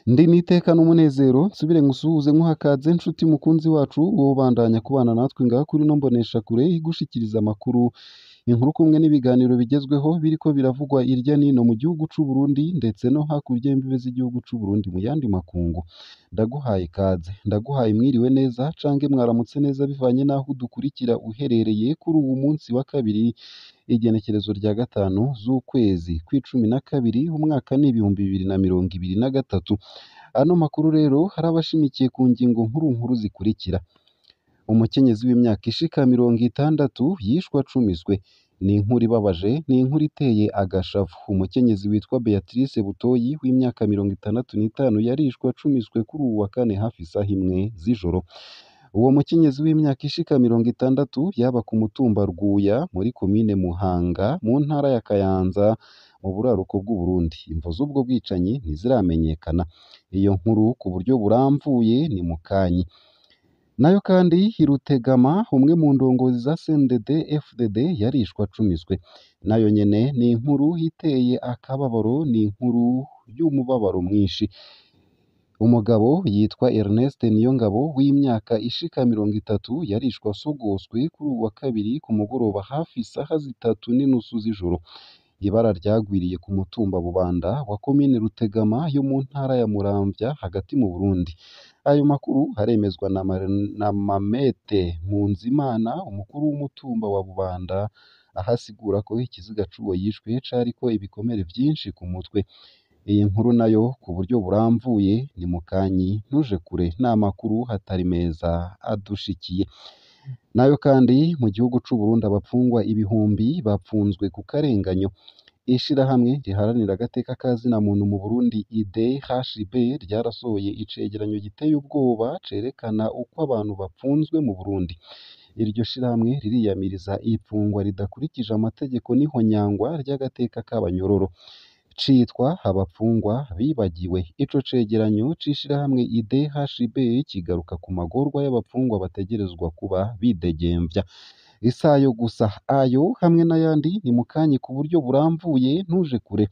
Ndi n'iteka n'umunezero nsubire nkusuhuze nkuhakaze nshuti mukunzi wacu wowe ubandanya kubana natwe ngaha kuri ino mboneshakure igushikiriza amakuru, inkuru kumwe n'ibiganiro bigezweho biriko biravugwa irya nino mu gihugu c'u Burundi ndetse no hakurya y'imbibe z'igihugu c'u Burundi mu yandi makungu. Ndaguhaye ikaze, ndaguhaye mwiriwe neza canke mwaramutse neza bivanye n'aho udukurikira uherereye kuri uwu munsi wa kabiri igenekerezo rya 5 z'ukwezi kw'icumi na kabiri umwaka ni 2023. Ano makuru rero hari abashimikiye ku ngingo nkuru nkuru zikurikira: umukenyezi w'imyaka ishika 60 yishwe acumiswe. Ni inkuru ibabaje, ni inkuru iteye agashavu. Umukenyezi witwa Beatrice Butoyi w'imyaka 65 yarishwe acumiswe kuri uwu wa kane hafi isaha imwe z'ijoro. Uwo mukenyezi w'imyaka ishika 60 yaba ku mutumba Rwuya muri komine Muhanga mu ntara ya Kayanza mu buraruko bw'Uburundi. Imvo z'ubwo bwicanyi ntiziramenyekana. Iyo nkuru ku buryo buramvuye ni mukanyi. Nayo kandi Rutegama, umwe mu ndongozi za CNDD FDD yarishwe acumiswe. Nayo nyene ni inkuru iteye akababaro, ni inkuru y'umubabaro mwinshi. Umugabo yitwa Ernest Niyongabo w'imyaka ishika 30 yarishwe asogoswe kuri uwu wa kabiri ku mugoroba hafi isaha 3:30 z'ijoro. Ibara ryagwiriye ku mutumba Bubanda wa komine Rutegama yo mu ntara ya Muramvya hagati mu Burundi. Ayo makuru aremezwa na Mamete Nkunzimana, umukuru w'umutumba wa Bubanda, aho asigura ko ikiziga c'uwo yishwe cariko ibikomere vyinshi ku mutwe. Iyi nkuru nayo ku buryo buramvuye ni mukanyi, ntuje kure n'amakuru atari meza adushikiye. Nayo kandi mu gihugu c'u Burundi abapfungwa ibihumbi bapfunzwe ku karenganyo. Ishirahamwe riharanira agateka ka zina muntu mu Burundi IDHB ryarasohoye icegeranyo giteye ubwoba cerekana uko abantu bapfunzwe mu Burundi. Iryo shirahamwe ririyamiriza ipfungwa ridakurikije amategeko n'ihonyangwa ry'agateka k'abanyororo. Citwa abapfungwa bibagiwe. Ico cegeranyo c'ishirahamwe IDHB kigaruka ku magorwa y'abapfungwa bategerezwa kuba bidegemvya. Isayo gusa, ayo hamwe n'ayandi ni mukanyi ku buryo buramvuye, ntuje kure.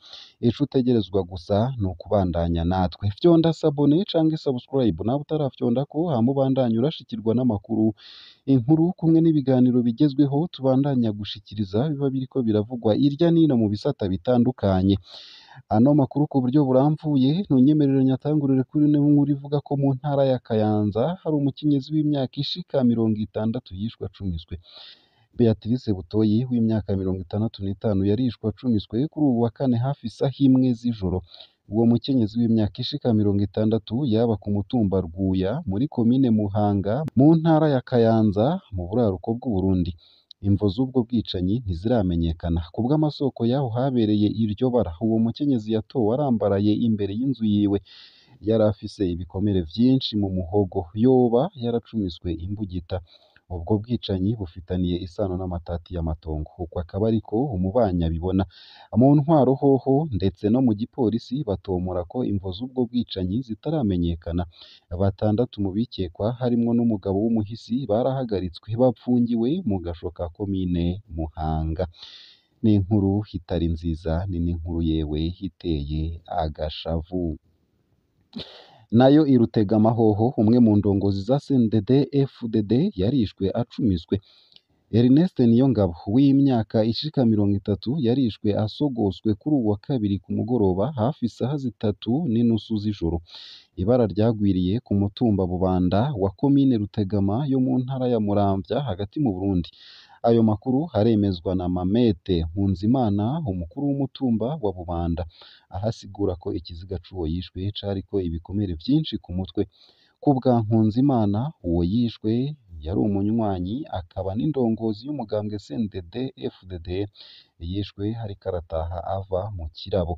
Ico utegerezwa gusa ni ukubandanya natwe. Fyonda sabone canke subscribe nawe utarafyondako hama ubandanye urashikirwa n'amakuru, inkuru kumwe n'ibiganiro bigezweho tubandanya gushikiriza biba biriko biravugwa irya nino mu bisata bitandukanye. Ano makuru ku buryo buramvuye ntunyemerere nyatangurire kuri ino nkuru ivuga ko mu ntara ya Kayanza hari umukenyezi w'imyaka ishika 60 yishwe acumiswe. Beatrice Butoyi w'imyaka 65 yarishwe acumiswe kuri uwu wa kane hafi isaha imwe z'ijoro. Uwo mukenyezi w'imyaka ishika 60 yaba ku mutumba Rwuya muri komine Muhanga mu ntara ya Kayanza mu buraruko bw'Uburundi. Imvo z'ubwo bwicanyi ntiziramenyekana. Ku bw'amasoko y'aho habereye iryo bara, uwo mukenyezi yatowe arambaraye imbere y'inzu yiwe. Yari afise ibikomere vyinshi mu muhogo, yoba yaracumiswe imbugita. Ubwo bwicanyi bufitaniye isano n'amatati y'amatongo. Uko akaba ariko umubanyi abibona. Mu ntwaro hoho ndetse no mu gipolisi batomora ko imvo z'ubwo bwicanyi zitaramenyekana. Batandatu mu bikekwa harimwo n'umugabo w'umuhisi barahagaritswe bapfungiwe mu gasho ka komine Muhanga. Ni inkuru itari nziza, ni n'inkuru yewe iteye agashavu. Nayo i Rutegama hoho umwe mu ndongozi za CNDD FDD yarishwe acumiswe. Ernest Niyongabo w'imyaka ishika 30 yarishwe asogoswe kuri uwu wa kabiri ku mugoroba hafi isaha 3:30 z'ijoro. Ibara ryagwiriye ku mutumba Bubanda wa komine Rutegama yo mu ntara ya Muramvya hagati mu Burundi. Ayo makuru aremezwa na Mamete Nkunzimana, umukuru w'umutumba wa Bubanda, aho asigura ko ikiziga c'uwo yishwe cariko ibikomere vyinshi ku mutwe. Ku bwa Nkunzimana, uwo yishwe yari umunywanyi akaba n'indongozi y'umugambwe CNDD FDD, yishwe ariko arataha ava mu kirabo.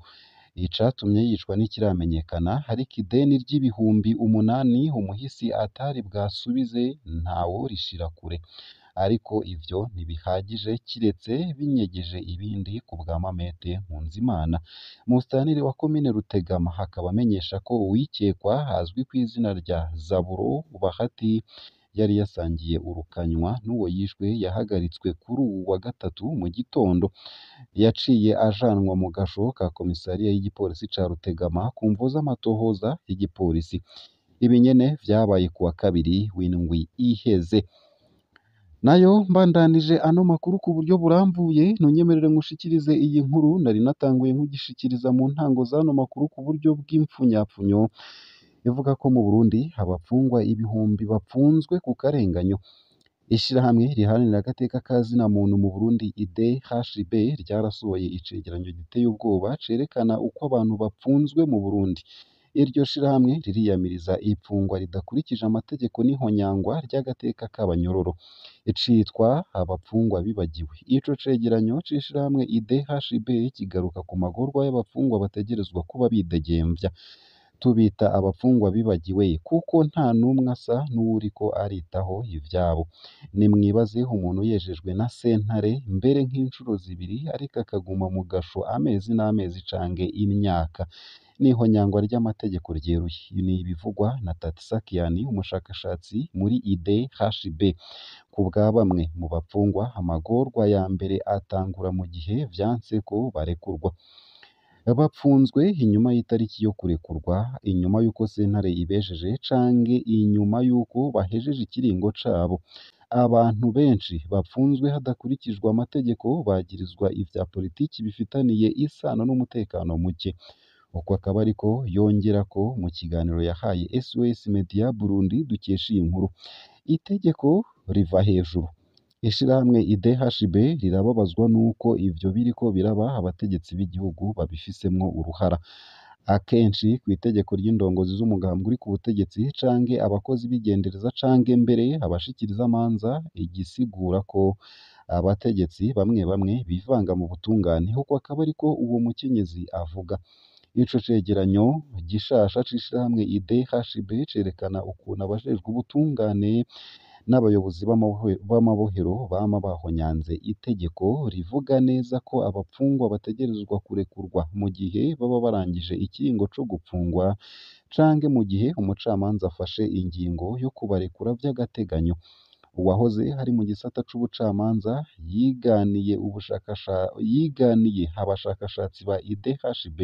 Icatumye yicwa ntikiramenyekana, ariko ideni ry'ibihumbi 8 umuhisi atari bwasubize ntaworishira kure. Ariko ivyo ntibihagije kiretse binyegeje ibindi ku bwa Mamete Nkunzimana. Musitanteri wa komine Rutegama akaba amenyesha ko uwikekwa azwi kw'izina rya Zaburo Bahati yari yasangiye urukanywa n'uwo yishwe yahagaritswe kuri uwu wa gatatu mu gitondo. Yaciye ajanwa mu gasho ka komisariya y'igipolisi ca Rutegama ku mvo z'amatohoza y'igipolisi. Ibi nyene vyabaye kuwa kabiri w'indwi iheze. Nayo mbandanije ano makuru ku buryo burambuye, ntunyemerere ngushikirize iyi nkuru nari natanguye nkugishikiriza mu ntango z'ano makuru ku buryo bw'impfunyapfunyo, ivuga ko mu Burundi abapfungwa ibihumbi bapfunzwe ku karenganyo. Ishirahamwe riharanira agateka ka zina muntu mu Burundi IDHB ryarasohoye icegeranyo giteye ubwoba cerekana uko abantu bapfunzwe mu Burundi. Iryo shirahamwe ririyamiriza ipfungwa ridakurikije amategeko n'ihonyangwa ry'agateka k'abanyororo, icitwa abapfungwa bibagiwe. Ico cegeranyo c'ishirahamwe IDHB kigaruka ku magorwa y'abapfungwa bategerezwa kuba bidegemvya. Tubita abapfungwa bibagiwe kuko nta n'umwe asa n'uwuriko aritaho ivyabo. Nimwibaze umuntu yejejwe na sentare mbere nk'incuro zibiri ariko akaguma mu gasho amezi n'amezi canke imyaka. N'ihonyangwa ry'amategeko ryeruye. Ni ibivugwa na Tatsakian, umushakashatsi muri IDHB. Ku bwa bamwe mu bapfungwa, amagorwa ya mbere atangura mu gihe vyanse ko barekurwa. Bapfunzwe inyuma y'itariki yo kurekurwa, inyuma y'uko sentare ibejeje canke inyuma y'uko bahejeje ikiringo cabo. Abantu benshi bapfunzwe hadakurikijwe amategeko bagirizwa ivya politiki bifitaniye isano n'umutekano muke. Uko akaba ariko yongerako mu kiganiro yahaye SOS Media Burundi dukesha iyi nkuru. Itegeko riva hejuru. Ishirahamwe IDHB rirababazwa n'uko ivyo biriko biraba abategetsi b'igihugu babifisemwo uruhara. Akenshi kw'itegeko ry'indongozi z'umugambwe uri ku butegetsi canke abakozi b'igendereza canke mbere abashikirizamanza, igisigura ko abategetsi bamwe bamwe bivanga mu butungane. Uko akaba ariko uwo mukenyezi avuga. Ico cegeranyo gishasha c'ishirahamwe IDHB cerekana ukuntu abajejwe ubutungane n'abayobozi b'amabohero bama bahonyanze itegeko rivuga neza ko abapfungwa bategerezwa kurekurwa mu gihe baba barangije ikiringo co gupfungwa canke mu gihe umucamanza afashe ingingo yo kubarekura vy'agateganyo. Uwahoze ari mu gisata c'ubucamanza yiganiye abashakashatsi ba IDHB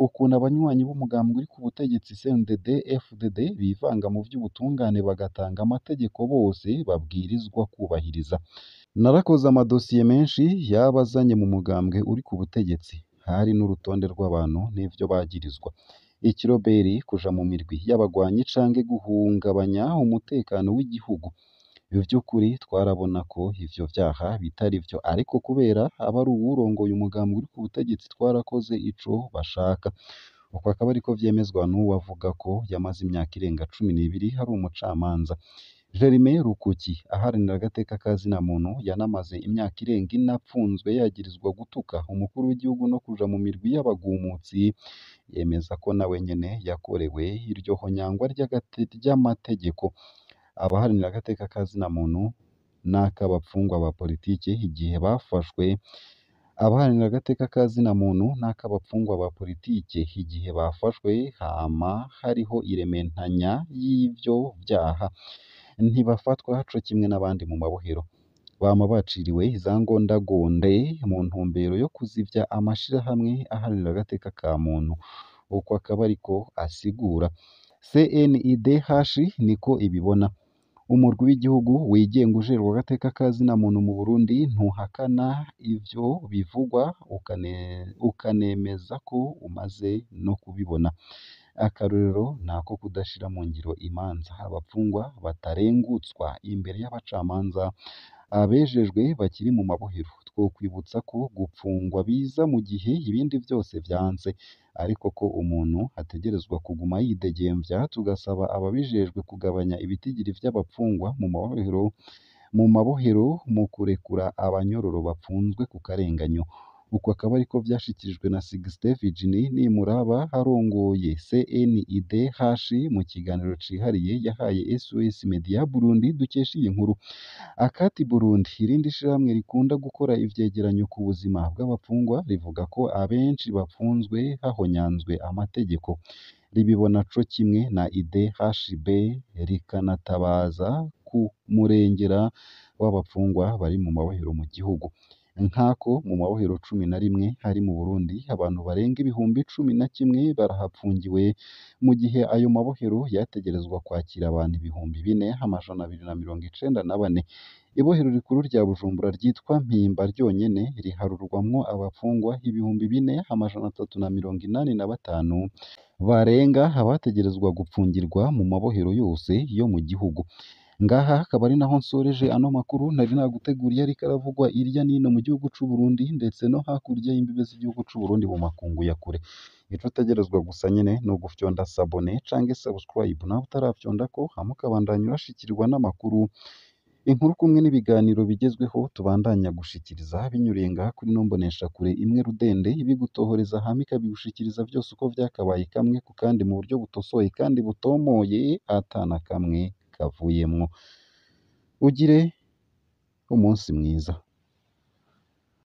ukuntu abanywanyi b'umugambwe uri ku butegetsi CNDD FDD bivanga mu vy'ubutungane bagatanga amategeko bose babwirizwa kubahiriza. Narakoze amadosiye menshi y'abazanye mu mugambwe uri ku butegetsi, hari n'urutonde rw'abantu n'ivyo bagirizwa. Ikiroberi, kuja mu mirwi y'abagwanyi canke guhungabanya umutekano w'igihugu. Vy'ukuri twarabona ko ivyo vyaha bitari vyo, ariko kubera aba ari uwurongoye umugambwe uri ku butegetsi twarakoze ico bashaka. Uko akaba ariko vyemezwa n'uwo avuga ko yamaze imyaka irenga 12 ari umucamanza. Germain Rukuki aharanira agateka ka zina muntu yanamaze imyaka irenga ine apfunzwe yagirizwa gutuka umukuru w'igihugu no kuja mu mirwi y'abagumutsi, yemeza ko nawe nyene yakorewe iryo honyangwa ry'amategeko. Abaharanira agateka ka zina muntu n'ak'abapfungwa ba politike igihe bafashwe, abaharanira agateka ka zina muntu n'ak'abapfungwa ba politike igihe bafashwe, hama hariho irementanya y'ivyo vyaha. Ntibafatwa co kimwe n'abandi mu mabohero. Bama baciriwe za ngondagonde mu ntumbero yo kuzivya amashirahamwe aharanira agateka ka muntu. Uko akaba ariko asigura. CNIDH niko ibibona. Umurwi w'igihugu wigenga ujejwe agateka ka zina muntu mu Burundi ntuhakana ivyo bivugwa ukanemeza ko umaze no kubibona. Akarorero nako kudashira mu ngiro imanza, abapfungwa batarengutswa imbere y'abacamanza, abejejwe bakiri mu mabohero. Twokwibutsa ko gupfungwa biza mu gihe ibindi vyose vyanse, ariko ko umuntu ategerezwa kuguma yidegemvya. Tugasaba ababijejwe kugabanya ibitigiri vy'abapfungwa mu mabohero mu kurekura abanyororo bapfunzwe ku karenganyo. Uko akaba ariko vyashikirijwe na Sixte Virginie Nimuraba arongoye CNIDH mu kiganiro cihariye yahaye SOS Media Burundi dukesha iyi nkuru. Akati Burundi, irindi shirahamwe rikunda gukora ivyegeranyo ku buzima bw'abapfungwa, rivuga ko abenshi bapfunzwe hahonyanzwe amategeko. Ribibona co kimwe na IDHB, rikanatabaza ku murengera w'abapfungwa bari mu mabohero mu gihugu. Nkako mu mabohero 11 hari mu Burundi, abantu barenga 11,000 barahapfungiwe, mu gihe ayo mabohero yategerezwa kwakira abantu 4294. Ibohero rikuru rya Bujumbura ryitwa Mpimba ryonyene riharurwamwo abapfungwa 4385 barenga abategerezwa gupfungirwa mu mabohero yose yo mu gihugu. Ngaha akaba ari naho nsoreje ano makuru nari naguteguriye ariko aravugwa irya nino mu gihugu c'u Burundi ndetse no hakurya y'imbibe z'igihugu c'u Burundi mu makungu ya kure. Ico utegerezwa gusa nyene ni ugufyonda sabone canke subscribe nawe utarafyondako, hama ukabandanya urashikirwa n'amakuru, inkuru kumwe n'ibiganiro bigezweho tubandanya gushikiriza binyuriye ngaha kuri ino mboneshakure imwe rudende ibigutohoreza hama ikabigushikiriza vyose uko vyakabaye kamwe ku kandi mu buryo butosoye kandi butomoye ata na kamwe kavuyemwo. Ugire umunsi mwiza.